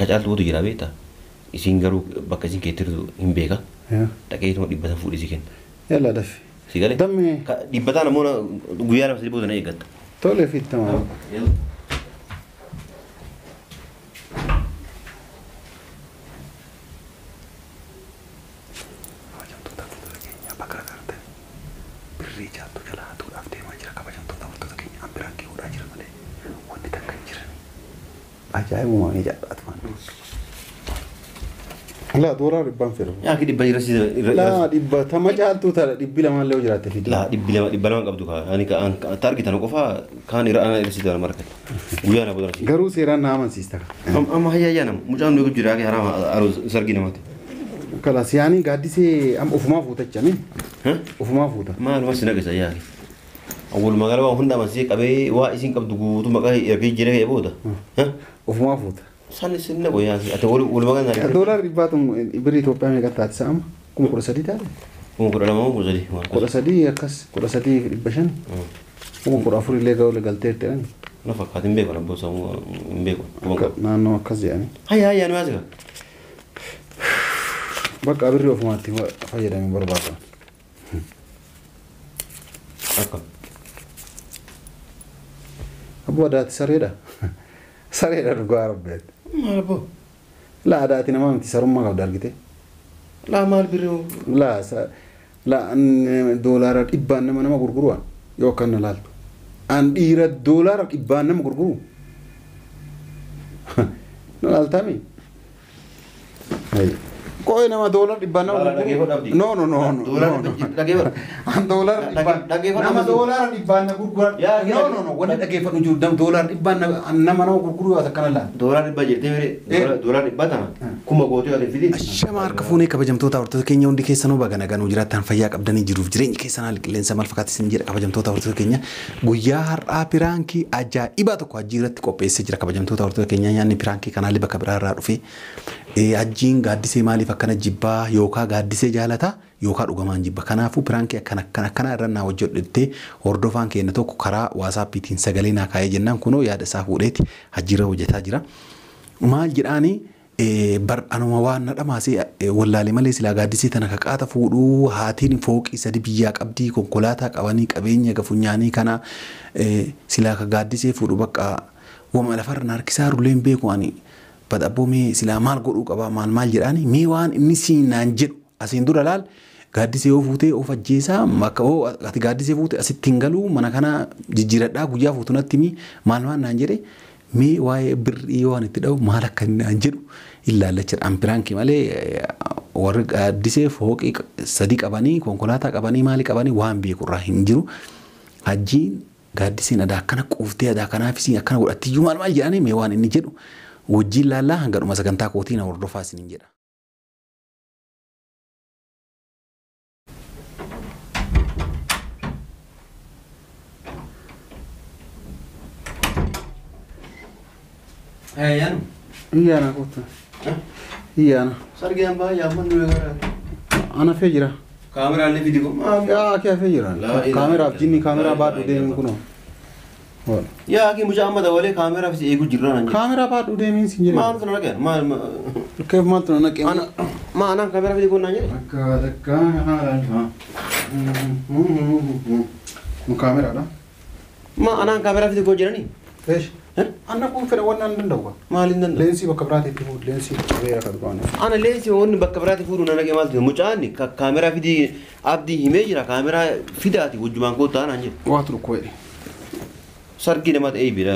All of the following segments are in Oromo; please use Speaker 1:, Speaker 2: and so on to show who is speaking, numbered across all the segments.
Speaker 1: Ka caaltuutu jira beektaa? Isiin garuu bakka isiin keettirtu hin beeka. Dhaqeetuma 100 fuudhee si kenna.
Speaker 2: Yalla dafi.
Speaker 1: Si galee?
Speaker 2: Dammee.
Speaker 1: 100 ammoo guyyaa 2 3 booda na eeggatta.
Speaker 2: Tole fittama. Kabajamtoota hordoftoota keenya bakka agartan birrii caaltuu jalaa hatuudhaaf deemaa jira. Kabajamtoota hordoftoota keenya an biraan kee jira malee wanti takka hin jiran. Ajaa'ibuma ni jaallatuma. Laa doolaara 100 fedhu.
Speaker 1: Yaa ki 100 irra si
Speaker 2: Laa 100 tama caaltuu ta'a 200 illee jiraatte fidi.
Speaker 1: Laa 200 200 qabdu kaa ani ka targitan qofa kaan irra ana irra si dala markat. Guyyaa na booda.
Speaker 2: Garuu seeraan na amansiista.
Speaker 1: Amma hayya hayya nama mucaan nuyi jira kee haraama sargii namaati.
Speaker 2: Kalaas yaani gaaddisee amma ofumaa fuutachami. Ofumaa fuuta.
Speaker 1: Maaluma si naqisa yaa. Awwal magaalaa waan hunda amansiisee qabee waa isin qabdu guutuu maqaa ergee jira kee booda.
Speaker 2: Ofumaa fuuta.
Speaker 1: San isin naqu yaa ati wal magaalaa.
Speaker 2: Doolaar 100 birrii Itoophiyaa meeqa taate sa'ama? 13,000 taate?
Speaker 1: 12,000 13,000.
Speaker 2: 13 akkas 13,500. 14,000 illee ga'u galteetti jedhani.
Speaker 1: Na fakkaata hin beeku abboo sammuu hin beeku.
Speaker 2: Naannoo akkas jedhani.
Speaker 1: Hayya hayya nu yaasika.
Speaker 2: Bakka birrii ofumaatti fayyadamee barbaada.
Speaker 1: Akka.
Speaker 2: Abboo adaati sareedha. Sareedha dhugaa rabbeetti.
Speaker 1: Maal abboo?
Speaker 2: Laa adaati namaa miti sarummaa qabda argite.
Speaker 1: Laa maal birrii?
Speaker 2: Laa laa doolaara 100 nama nama gurguru yoo akkan na laaltu. An dhiira doolaara 100 nama gurguru. Na laaltaami? Qo'ee nama doolaara 100 nama gurguru. No no no no. An doolaara 100 nama doolaara 100 na gurgura. No no no wanni dhaggeeffadhu jiru doolaara 100 nama nama gurguru yoo akkana laal.
Speaker 1: Doolaara 100 jettee mere doolaara 100 tana kuma gootee ati fidi.
Speaker 2: Ashama harka fuunee kabajamtoota hordoftoota keenya hundi keessanuu baga nagaan jiraattan fayyaa qabdanii jiruuf jireenyi keessan haala qilleensa maal fakkaata isin jedha kabajamtoota hordoftoota keenya guyyaa har'aa piraankii ajaa'ibaa tokko hajjii irratti qopheessee jira kabajamtoota hordoftoota keenya nyaanni piraankii kanaallee bakka biraa irraa dhufe hajjiin gaaddisee maaliif akkana jibbaa yookaan gaaddisee jaalataa yookaan dhugamaan jibba kanaafuu piraankii akkana akkana akkana irra naa hojjedhu hordofaan keenya tokko karaa waasaappiitiin sagalee naa kaa'ee jennaan kunoo yaada isaa fuudheeti hajjiirra hojjetaa jira. Maal jedhaanii bar anuma waan na dhamaasee wallaalee malee silaa gaaddisee tana kaqaata fuudhuu haatiin fooqii 3 biyyaa qabdii konkolaataa qabanii qabeenya gafunyaanii kana silaa ka gaaddisee fuudhu bakka wama lafarra na harkisaa ruleen beeku ani badhabboo mee silaa maal godhuu qaba maal maal jedhaanii mee waan inni siinaan jedhu asiin dura laal gaaddisee yoo fuutee of ajjeesaa bakka hoo ati gaaddisee fuute asitti hin galuu mana kana jijjiiradhaa guyyaa fuutu natti himi maal maal naan jedhe mee waa'ee birrii waan itti dha'u maal akka inni naan jedhu ilaallachadhaan piraankii malee warri gaaddisee fooqii 3 qabanii konkolaataa qabanii maali qabanii waan beeku irraa hin jiru. Hajjiin gaaddiseen adaa akkana quuftee adaa kanaafis akkana godhattiyyuu maal maal jedhanii mee waan inni jedhu wajjin laallaa hanga dhuma sagantaa kootii na hordofaa isiniin jedha.
Speaker 1: Yaanu.
Speaker 2: Iyyaana kootu. Iyyaana.
Speaker 1: Sargii hambaa yaamman nu eegaa.
Speaker 2: Ana fee jira.
Speaker 1: Kaameraan fidi kun.
Speaker 2: Yaa kee fee jira. Kaameraaf jinni kaameraa baadhu deemin kunoo.
Speaker 1: Yaa kee mucaa amma dabalee kaameraaf si eeguu jirra naan jedhe.
Speaker 2: Kaameraa baadhu deemin sin jedhe.
Speaker 1: Maaltu na dhaqee? Maal
Speaker 2: Keef maaltu na dhaqee?
Speaker 1: Maa anaan kaameraa fidi kun naan jedhe.
Speaker 2: Akka takka haala. Kun kaameraadha.
Speaker 1: Maa anaan kaameraa fidi kun jedhanii?
Speaker 2: Eesh. Anna kun fedha waan an danda'u.
Speaker 1: Maal hin danda'u?
Speaker 2: Leensii bakka biraatti fuudhu leensii qabeera kan dhugaane.
Speaker 1: Ana leensii wanni bakka biraatti fuudhu na dhaqee maaltu mucaan kaameraa fidii abdii himee jira kaameraa fidaati wajjumaan koo ta'an naan jedhe.
Speaker 2: Waatu dhukkoo jedhe.
Speaker 1: Sargii nama ta'ee bira.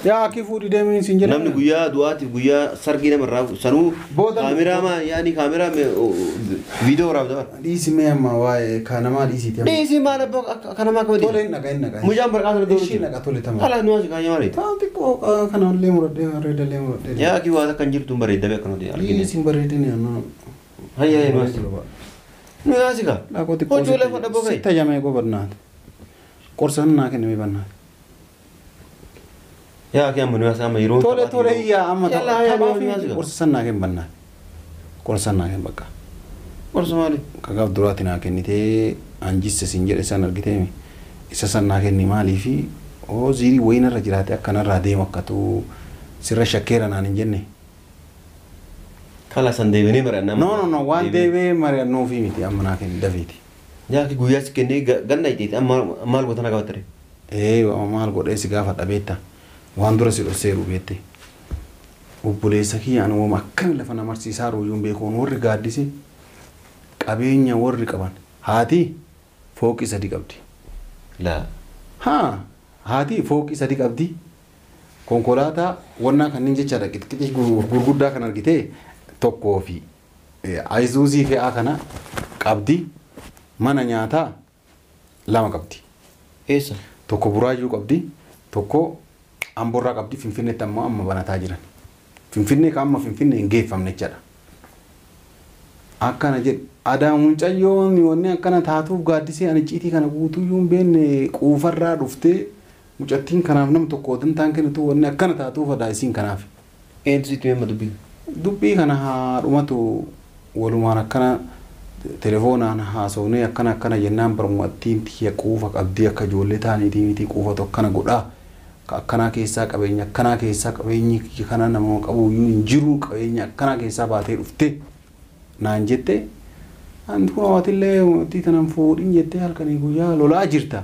Speaker 2: Yaa akki fuudhi deemiin sin jedhe.
Speaker 1: Namni guyyaa du'aatiif guyyaa sargii nama irraa sanuu kaameraa maa yaani kaameraa viidiyoo waraabda.
Speaker 2: Dhiisi mee amma waa'ee kanamaa dhiisiiti.
Speaker 1: Dhiisi maal abbaa kanamaa qabdi.
Speaker 2: Tole hin dhaqa hin dhaqa.
Speaker 1: Mucaan barqaa sana
Speaker 2: Ishii dhaqa tole tama.
Speaker 1: Ala nu asi kaayyaa maali?
Speaker 2: Taa xiqqoo kana illee muradhee bareeda illee muradhee.
Speaker 1: Yaa akki waa kan jirtu bareedame akkanatti argine.
Speaker 2: Dhiisi hin bareedini annu.
Speaker 1: Hayya hayya nu asi. Nu asi ka.
Speaker 2: Dhaqoo xiqqoo.
Speaker 1: Hojii lafa dhabboo kai.
Speaker 2: Sitta jamee koo barnaati. Qorsa naa kenname barnaati.
Speaker 1: Yaa akki amma nu asi amma yeroo.
Speaker 2: Tole tole iyyaa amma taphaa qorsa san naa kenn barnaati. Qorsa san naa kenn bakka.
Speaker 1: Qorsa maali?
Speaker 2: Kagaaf duraati naa kennitee anjisse sin jedhe san argiteemi. Isa san naa kenni maaliifi oo ziirii wayinarra jiraate akkanarraa deemu akkatu sirra shakkeera naan hin jenne.
Speaker 1: Kala san deebinee mari'annaa.
Speaker 2: No, waan deebee mari'annuufi miti amma naa kenni dafiiti.
Speaker 1: Yaa akhi guyyaa si kennee ganna iteeti amma maal goota na qabattare?
Speaker 2: Ee maal godhee si gaafadha beekta. Waan dura si dhosseeru beekte. Obboleessa kiyya ani wooma akkami lafa na marsiisaa rooyyuun beekuun warri gaaddise qabeenya warri qaban haati fooqii 3 qabdi.
Speaker 1: Laa.
Speaker 2: Haa haati fooqii 3 qabdi. Konkolaataa wannaa kanneen jechaadha qixqixii gurguddaa kan argite tokkoo fi ayisuuzii fe'aa kana qabdi. Mana nyaataa 2 qabdi.
Speaker 1: Eessa?
Speaker 2: Tokko Buraayyuu qabdi, tokko Amboorraa qabdi, Finfinneetti ammoo amma banataa jiran. Finfinnee ka amma Finfinnee hin geeffamne jechaadha. Akkana jedhu adaa mucayyoon wanni akkana taatuuf gaaddisee ani icciitii kana guutuyyuu hin beekne quufarraa dhuftee mucattiin kanaaf nam tokko dantaan kennitu wanni akkana taatuuf adaa isiin kanaaf.
Speaker 1: Eentu sitti himee dubbii?
Speaker 2: Dubbii kana haadhumatu walumaan akkana telefoonaan haasofnee akkana akkana jennaan barmu'attiin tiyya quufa qabdii akka ijoollee taaniitii miti quufatu akkana godhaa. Akkanaa keessaa qabeenya akkanaa keessaa qabeenyi kana nama qabu iyyuu hin jiru qabeenya akkanaa keessaa baatee dhufte naan jette anti kun waatillee wanti tanan fuudhin jettee halkanii guyyaa lolaa jirta.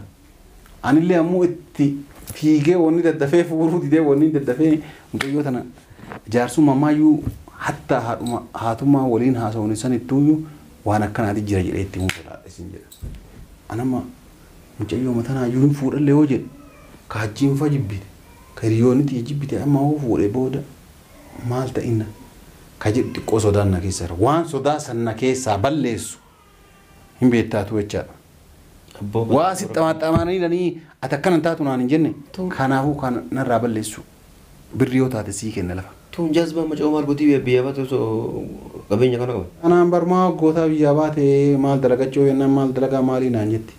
Speaker 2: Anillee ammoo itti fiigee wanni daddafee fuudhuu didee wanni daddafee mucayyoo tana jaarsummaa ammayyuu hatta haadhuma haatummaa waliin haasawni sanittuuyyuu waan akkanaati jira jedhee itti himuu sodaadha isin jedha. Anamma mucayyoo matanaayyuu hin fuudhallee yoo jedhe kaajjiin fa jibbite ka hiriyoonni tiyya jibbite amma hoo fuudhee booda maal ta'inna ka jedhu xiqqoo sodaan na keessa jira. Waan sodaa san na keessaa balleessu hin beektaatu jechaadha. Waa si xamaxamaanii dhanii ati akkana taatu naan hin jenne kanaafuu kan narraa balleessu birri yoo taate sii kenna lafa.
Speaker 1: Tun jazbaa mucaa maal gootii biyya baate osoo qabeenya kana qaban?
Speaker 2: Anaan barmaa gootaa biyyaa baate maal dalagachuu jennaan maal dalagaa maalii naan jetti.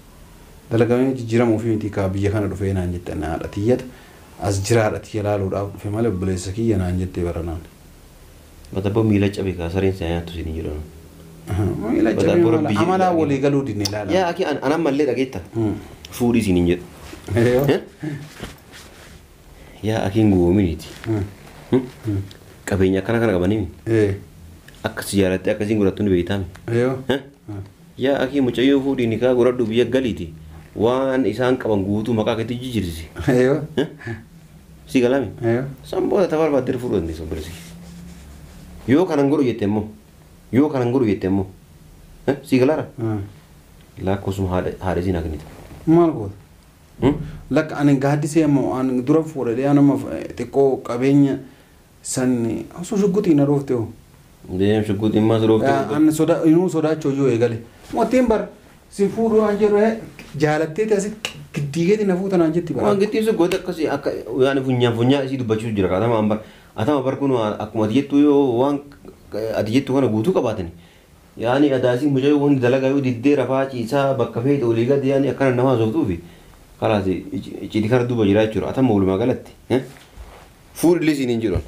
Speaker 2: Dalagamee jijjiiramuu fi miti kaa biyya kana dhufee naan jette na haadha tiyyata as jiraadha tiyya laaluudhaaf dhufe malee obboleessa kiyya naan jettee bara naan.
Speaker 1: Mata miila cabe kaa sareen isaa nyaattu siin hin jedhamu.
Speaker 2: Miila cabe amalaa walii galuu dinne ilaala.
Speaker 1: Yaa akhi anaan mallee dhageetta. Fuudhii siin hin jedhu. Yaa akhiin gowwoominiiti. Qabeenya akkana kana qabanii akkas jaalattee akkasiin godhattu ni beektaami. Yaa akhi mucayyoo fuudhii nikaa godhadhu biyya galiiti. Waan isaan qaban guutuu maqaa keetti jijjiirsi. Si galami? San booda ta barbaaddee fuudhuu dandeessa obboleessi. Yoo kanan godhu jette immoo yoo kanan godhu jette immoo si galaara? Lakkoofsuma haadha isiin haa kennite.
Speaker 2: Maal goota? Lakka ani gaaddisee ammoo ani dura fuudhee anama xiqqoo qabeenya san osoo shugguxii na dhoofte hoo.
Speaker 1: Deem shugguxiin maas dhoofte.
Speaker 2: Ani sodaa inuu sodaachuu iyyuu eegale. Mootiin bar si fuudhuu waan jedhu jaalatteeti asitti giddiigeeti na fuuta naan jetti bara.
Speaker 1: Waan gittiin sun goota akkasii akka yaani funyaan funyaa isii dubbachuu jira kaatama an bar atama bar kun akkuma ati jettu yoo waan ati jettu kana guutuu qabaatani. Yaani adaasii mucayyoo wanti dalagaa yoo diddee rafaa ciisaa bakka feete olii gadi yaani akkana nama haasoftuufi kalaas icciitii kana duuba jira jechuudha. Atama walumaa galatti. Fuudhillee siin hin jiru.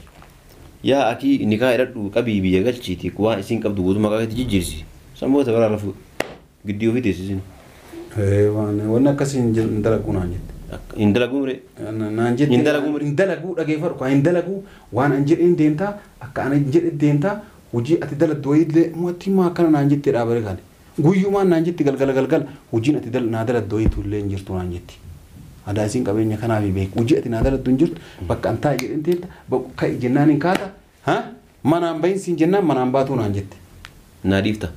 Speaker 1: Yaa akii nikaa hidhadhu qabii biyya galchiiti waan isiin qabdu guutuu maqaa keetti jijjiirsi. San booda biraa lafu giddii ofii teessisin.
Speaker 2: Wanni akkasii hin dalaguu naan jette.
Speaker 1: Hin dalaguu mire?
Speaker 2: Naan jette.
Speaker 1: Hin dalaguu mire?
Speaker 2: Hin dalaguu dhageeffadhu kan hin dalaguu waan an jedheen deemtaa akka an jedhe deemtaa hojii ati daladdu wayiillee mootii maa akkana naan jette dhaabare kan. Guyyumaan naan jetti galgala galgala hojiin ati naa daladdu wayiitu illee hin jirtu naan jetti. Adaa isiin qabeenya kanaaf beeku hojii ati naa daladdu hin jirtu bakka an taa'e jedheen teetta bakka ka'i jennaan hin kaata manaan bahin siin jennaan manaan baatuu naan jette.
Speaker 1: Naa dhiifta.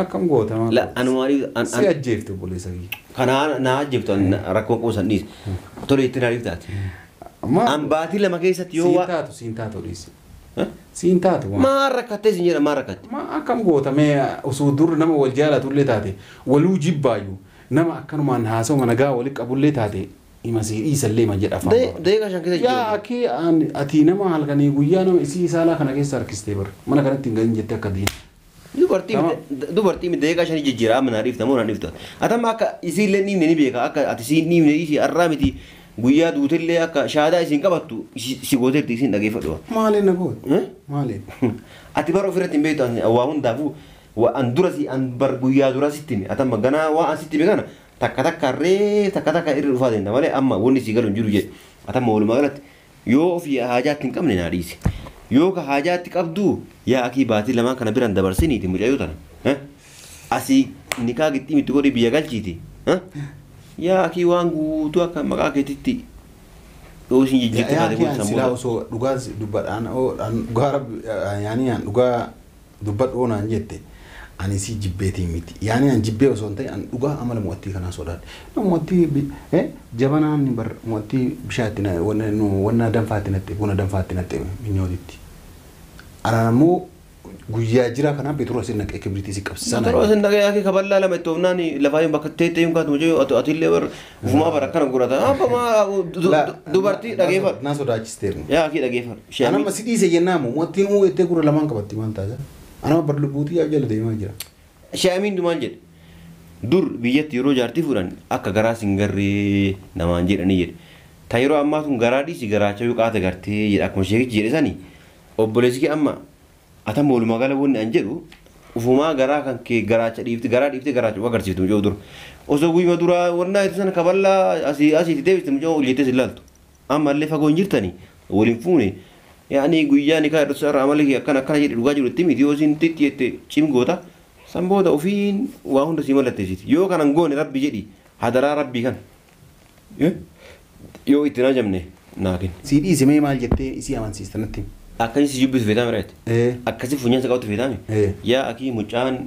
Speaker 2: Akkam goota maal?
Speaker 1: La anumaa dhiifta.
Speaker 2: Si ajjeefte obboleessa kiyya.
Speaker 1: Kanaa naa ajjeeftu rakkoon quusan dhiisi. Tole itti naa dhiiftaati. An baatii 2 keessatti yoo
Speaker 2: waa. Siin taatu dhiisi. Siin taatu.
Speaker 1: Maal rakkattee siin jedha maal rakkatte?
Speaker 2: Ma akkam goota mee osoo dur nama wal jaalatullee taate waluu jibbaayyuu nama akkanumaan haasawuma nagaa walitti qabullee taate ima sii dhiisallee ima jedha afaan.
Speaker 1: Deeqa 5 keessa jiru.
Speaker 2: Yaa akki ati nama halkanii guyyaa nama isii saalaa kana keessa harkistee bara mana kanatti hin galin jettee akka diina.
Speaker 1: Dubartii deeqa 5 jijjiiraa amma naa dhiifta moo naa dhiifta? Atama akka isiillee dhiifne ni beeka akka ati isiin dhiifne dhiisii har'aa miti guyyaa duutellee akka shaadaa isiin qabattu si gooteetti isiin dhageeffadhu.
Speaker 2: Maaliin na goote? Maaliin?
Speaker 1: Ati bara ofirratti hin beektu waa hundaafuu an dura si an bar guyyaa dura sitti hime atama ganaa waa an sitti hime kana takka takka ree takka takka irra dhufaa deemta malee amma wanni si galu hin jiru jedhe atama walumaa galatti yoo ofii haajaatti hin qabne naa dhiisi. Yoo ka haajaatti qabdu yaa akii baatii lamaan kana biraan dabarsiniiti mucayyoo tana. Asii nikaa gixxii miti godhi biyya galchiiti. Yaa akii waan guutuu akka maqaa keetitti yoo isin jijjiirte
Speaker 2: Yaa
Speaker 1: taate
Speaker 2: kee
Speaker 1: kun
Speaker 2: an silaa
Speaker 1: sammuudha.
Speaker 2: osoo dhugaa dubbadhaan dhugaa rabbi yaani an dhugaa dubbadhoo naan jette ani si jibbeetii miti. Yaani an jibbee osoo hin ta'in an dhugaa amala mo'attii kanaa sodaadhe. No mo'attii jabanaan bar mo'attii bishaan itti wanna danfaa itti natte buna danfaa itti natte minyootitti. Anaan ammoo guyyaa jira kanaan petrol isin naqee kibriitii si qabsiisan.
Speaker 1: Yeroo isin dhaga'ee akii kaballaa lama itti oofnaan lafaa yoo bakka teettee hin kaatu mucayyoo atillee bar ufumaa bara akkana godhata. Abba maa dubartii dhageeffadhu.
Speaker 2: Na sodaachisteerni.
Speaker 1: Yaa akii dhageeffadhu.
Speaker 2: Anama si dhiise jennaan moo mo'attiin uu jettee gurra lamaan qabatti maal taasisa? Anama bar lubbuutii yaa jala deemaa jira.
Speaker 1: Shaamiin maal jedhe? Dur biyyatti yeroo jaartii fuudhan akka garaa sin garree namaan jedhanii jedhe. Ta yeroo ammaa tun garaa dhiisi garaacha yoo qaata gartee jedhe akkuma sheekichi jedhe sani obboleessi kee amma atam walumaa gala wanni an jedhu ufumaa garaa kan kee garaacha dhiifte garaa dhiifte garaacha agarsiiftu mucoo dura. Osoo guyyuma duraa wannaa itti sana kaballaa asii asiitti deebiste mucoo ol jettee sin laaltu. Amma illee fagoo hin jirtani waliin fuune yaani guyyaa nikaa irratti irraa amala kee akkana akkana jedhe dhugaa jiru itti miti yoo isin titti jette cimgoota. San booda ofiin waa hunda sii mallatteessiti. Yoo kanan goone rabbi jedhi hadaraa rabbii kan. Yoo itti hin ajamne naa kenni.
Speaker 2: Si dhiise mee maal jettee isii amansiista natti?
Speaker 1: Akkasii si jibbisu feetaa miraati. Akkasii funyaan si qabatu feetaa mi? Yaa akii mucaan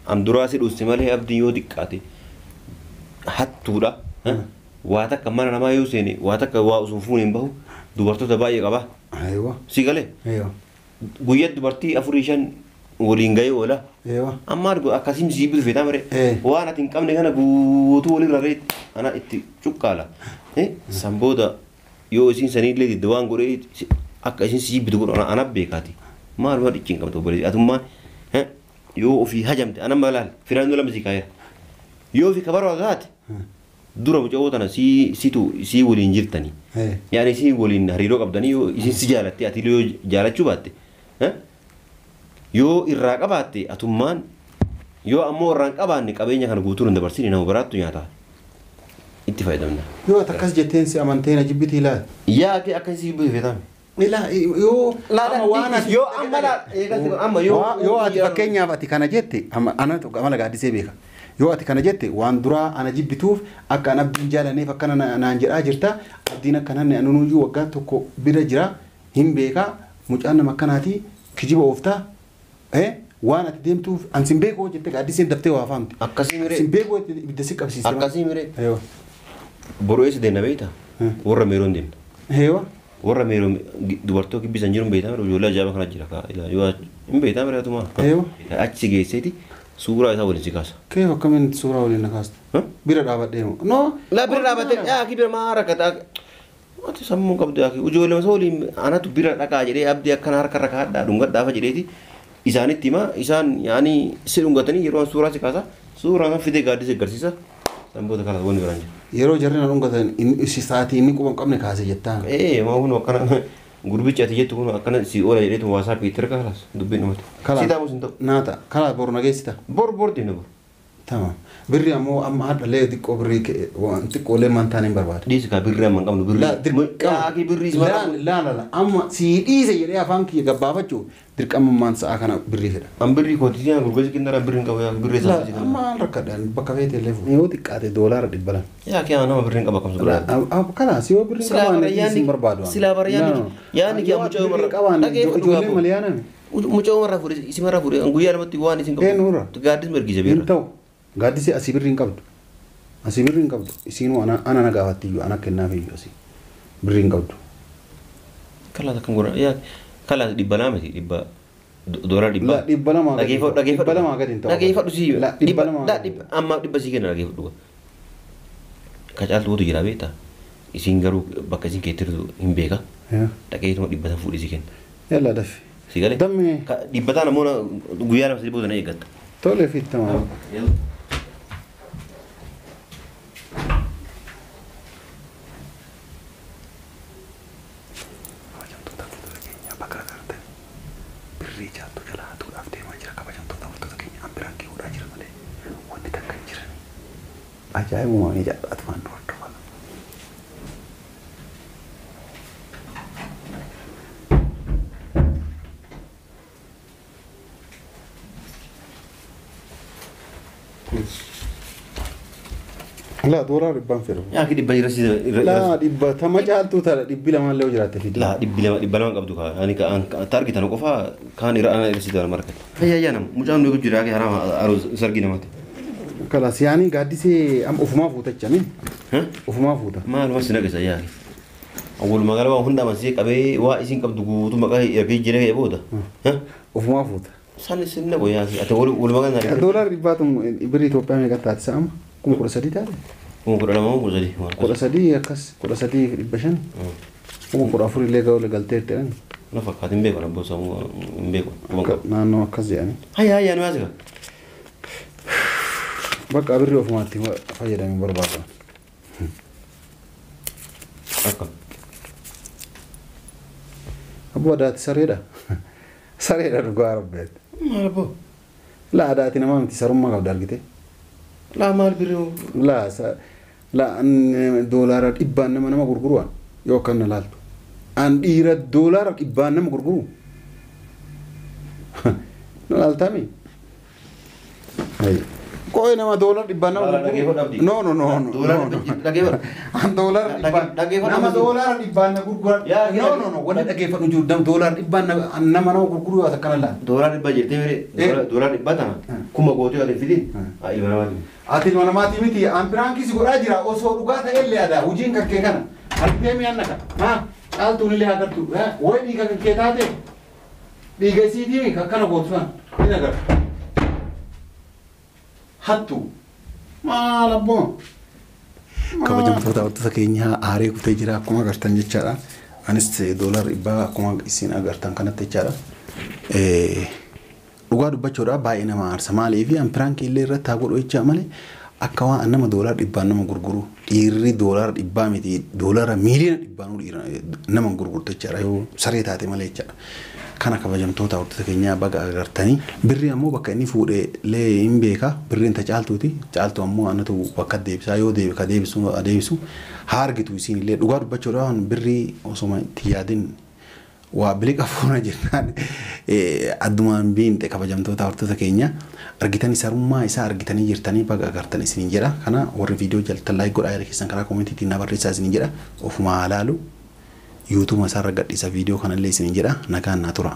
Speaker 1: an duraa si dhuuste malee abdiin yoo xiqqaate hattuudha. Waa takka mana namaa yoo seene waa takka waa osoo fuuneen hin bahu dubartoota baay'ee qaba.
Speaker 2: Aywa.
Speaker 1: Si galee
Speaker 2: Aywa.
Speaker 1: guyyaa dubartii 4 5 waliin gahee oola.
Speaker 2: Aywa.
Speaker 1: Amma argu akkasiin si jibbisu feetaa mire waan ati hin qabne kana guutuu walirra reetti ana itti cuqqaala. San booda yoo isin saniillee didde waan godhee akka isin si jibbitu godhu ana beekaati. Maal waan ichi hin qabdu obboleessi atummaan yoo ofii hajamte ana malaal filannoo lama si kaayera. Yoo ofii kabaroo taate dura mucayoo tana situ si waliin jirtanii. Yaani si waliin hariiroo qabdanii yoo isin si jaalatte ati yoo jaalachuu baatte yoo irraa qabaatte atummaan yoo ammoo irraa hin qabaanne qabeenya kana guutuu hin dabarsine nama biraattu nyaata itti fayyadamna.
Speaker 2: Yoo ati akkas jetteen si amantee na jibbitii laata?
Speaker 1: Yaa kee akkasii si jibbitu feetame.
Speaker 2: Ilaa yoo amma waan ati
Speaker 1: yoo amma laal eegalti amma yoo
Speaker 2: yoo ati fakkeenyaaf ati kana jette amma ana amala gaaddisee beeka. Yoo ati kana jette waan duraa ana jibbituuf akka an abdiin jaalanneef akkana naan jedhaa jirta. Abdiin akkana anunuyyuu waggaa tokko bira jira hin beeka mucaan nama akkanaati kijiba ooftaa waan ati deemtuuf an sin beeku jette gaaddiseen daftee waa faamte.
Speaker 1: Akkasii miree.
Speaker 2: Sin beeku jette ibidda si qabsiiste.
Speaker 1: Akkasii miree.
Speaker 2: Eewa.
Speaker 1: Boroo eessa deemna beektaa? Warra meeroon deemna.
Speaker 2: Eewa.
Speaker 1: Warra meeroo dubartoota kibbisan jiru hin beektaa miree ijoollee ajaa'ibaa kana jira kaa ilaa yoo hin beektaa miree atumaa.
Speaker 2: Eewa.
Speaker 1: Achi geesseeti suuraa isaa waliin si kaasa.
Speaker 2: Keef akkamiin suuraa waliin na kaasta? Bira dhaabadhee moo? No.
Speaker 1: Laa bira dhaabattee yaa akii bira maa rakkataa? Ati sammuu qabdu yaa akii ijoollee osoo waliin anatu bira dhaqaa jedhee abdii akkana harka irra kaa'adhaa dhungadhaafa jedheeti isaanitti hima isaan yaani si dhungatanii yeroo an suuraa si kaasa suuraa kan fidee gaaddisa agarsiisa san booda kanas wanni biraan jira.
Speaker 2: Yeroo jarri na dhungatan inni si sa'aatii inni quba hin qabne kaase jettaa.
Speaker 1: Maa kun akkana gurbichi ati jettu kun akkana si oola jedheetu waasaa Piiter kalas dubbiin dhumate. Si taamus hin ta'u.
Speaker 2: Naata kalaas boru na geessita.
Speaker 1: Bor bor deemna bor.
Speaker 2: Tamam. Birri ammoo amma hadhallee xiqqoo birrii xiqqoolee maan taane hin barbaada.
Speaker 1: Dhiisi kaa birrii amma hin qabnu birrii.
Speaker 2: La dirqama.
Speaker 1: Akii birrii si
Speaker 2: La la la la amma si dhiise jedhee afaan kiyya gabbaafachuu dirqamummaan sa'a kana birrii fedha.
Speaker 1: An birrii kooti siyaa gurgursi kinnara birrii hin qabu yaa birrii
Speaker 2: La
Speaker 1: isaa si
Speaker 2: amma an rakkadhaan bakka feete illee fuudhu. Yoo xiqqaate $200.
Speaker 1: Yaa kee nama birrii hin qaba kamsu godhaa.
Speaker 2: Kalaas yoo birrii hin
Speaker 1: Silaa
Speaker 2: qabaanne
Speaker 1: bara
Speaker 2: dhiisi hin barbaadu.
Speaker 1: silaa bara yaanni kee mucaa
Speaker 2: birrii qabaanne ijoollee malee yaaname.
Speaker 1: Mucaa umarraa fuudhe isimarraa fuudhe guyyaa lamatti waan isin qabu.
Speaker 2: Eenyurra?
Speaker 1: Gaaddis mirgise
Speaker 2: Hin
Speaker 1: beera.
Speaker 2: ta'u. Gaaddisee asii birrii hin qabdu. Asii birrii hin qabdu. Isiinuu ana ana na gaafatti iyyuu ana kennaaf iyyuu asii birrii hin qabdu.
Speaker 1: Kalaas akkam godha yaa kalaas 200 miti dhibba $100.
Speaker 2: La 200 gadi.
Speaker 1: Dhageeffadhu dhageeffadhu.
Speaker 2: 200 gadi hin ta'u.
Speaker 1: Dhageeffadhu si
Speaker 2: La 200
Speaker 1: la
Speaker 2: gadi.
Speaker 1: amma 100 sii kenna dhageeffadhu. Kacaaltuutu jira beektaa? Isiin garuu bakka isiin keettirtu hin beeka. Dhaqeetuma 100 fuudhee si kenna.
Speaker 2: Yalla daffi.
Speaker 1: Si galee?
Speaker 2: Dammee.
Speaker 1: 100 namoota guyyaa 2 3 booda na eeggatta.
Speaker 2: Tole fittama. Kabajamtoota hordoftoota keenya bakka agartan birrii jaattu jala hatuudhaaf deemaa jira. Kabajamtoota hordoftoota keenya an biraan kee jira malee wanti takka hin jiran. Ajaa'ibuma ni jaalladha waan nu hordofaa. Laa doolaara dhibbaan fedhu.
Speaker 1: Yaa ki dhibba irra si
Speaker 2: Laa dhibba tama caaltuu ta'a dhibbi lamaan illee jiraatte fidi.
Speaker 1: Laa 200 qabdu kaa ani ka argitan qofa kaan irra ana irra si dabala markate. Hayya yaa nama mucaan nuyi jira yaa harama aruus sargii namaati.
Speaker 2: Kalaas yaani gaaddisee amma ofumaa fuuta jechame. Ofumaa fuuta.
Speaker 1: Maaluma si naqisa yaa. Awwal magaalaa waan hunda amansiisee qabee waa isin qabdu guutuu maqaa ergee jira ka'e booda.
Speaker 2: Ofumaa fuuta.
Speaker 1: San isin naqu yaa ati wal magaalaa.
Speaker 2: Doolaarri dhibbaatu birrii Itoophiyaa meeqa taate sa'ama? 13,000 taate?
Speaker 1: 12,000 13,000.
Speaker 2: 13 akkas 13,500. 14,000 illee ga'u galteetti jedhani.
Speaker 1: Na fakkaata hin beeku abboo sammuu hin beeku.
Speaker 2: Naannoo akkas jedhani.
Speaker 1: Hayya hayya nu yaasika.
Speaker 2: Bakka birrii ofumaatti fayyadamuu barbaada.
Speaker 1: Akka.
Speaker 2: Abboo adaati sareedha. Sareedha dhugaa rabbeetti.
Speaker 1: Maal abboo?
Speaker 2: Laa adaati namaa miti sarummaa qabda argite.
Speaker 1: Laa maal birrii?
Speaker 2: Laa laa doolaara dhibbaan nama gurguru yoo akkan na laaltu. An dhiira doolaara dhibbaan nama gurguru. Na laaltaami? Qo'ee nama doolaara dhibbaan nama gurguru. No no no no. An doolaara dhibbaan nama doolaara dhibbaan na gurgura. No no no wanni dhageeffadhu jiru doolaara dhibbaan nama gurguru yoo akkana laal.
Speaker 1: Doolaara dhibbaa jettee mere doolaara dhibbaa tana kuma gootee ati fidin ilma namaati.
Speaker 2: Ati ilma namaati miti an piraankii si godhaa jira osoo dhugaa ta'e illee aadaa hojiin kan kee kana argitee mi'aan naqa haa caaltuun illee agartu wayi dhiiga kan kee taate dhiiga isiitii akkana gootu sana ni agartu. Hattu maal abboo. Kabajamtoota hordoftoota keenyaa aaree kutee jira akkuma agartan jechaadha. Anis doolaara dhibbaa akkuma isin agartan kanatti jechaadha. Dhugaa dubbachuudhaaf baay'ee nama aarsa. Maaliif an piraankii illee irratti haa godhu jechaa malee akka waan nama doolaara dhibbaan nama gurguru dhiirri doolaara dhibbaa miti doolaara miiliyoona dhibbaanuu dhiira nama gurgurtu jechaadha yoo saree taate malee jechaadha. Kana kabajamtoota hordoftoota keenyaa baga agartanii birri ammoo bakka inni fuudhee illee hin beeka birriin ta caaltuuti caaltu ammoo anatu bakka deebisaa yoo deebi ka deebisu adeebisu haa argitu isiin illee dhugaa dubbachuudhaaf birrii osoma itti yaadin waa biliqa fuuna jennaan addumaan biinte kabajamtoota hordoftoota keenya argitanii sarummaa isaa argitanii jirtanii baga agartan isiniin jedha. Kana warri viidiyoo jaltan laayik godhaa yaada keessan karaa koomentiitiin na barreessaa isiniin jedha. Ofumaa ilaalu yuutuuma isaarra gadhiisa viidiyoo kanallee isiniin jedha. Nagaan naa tura.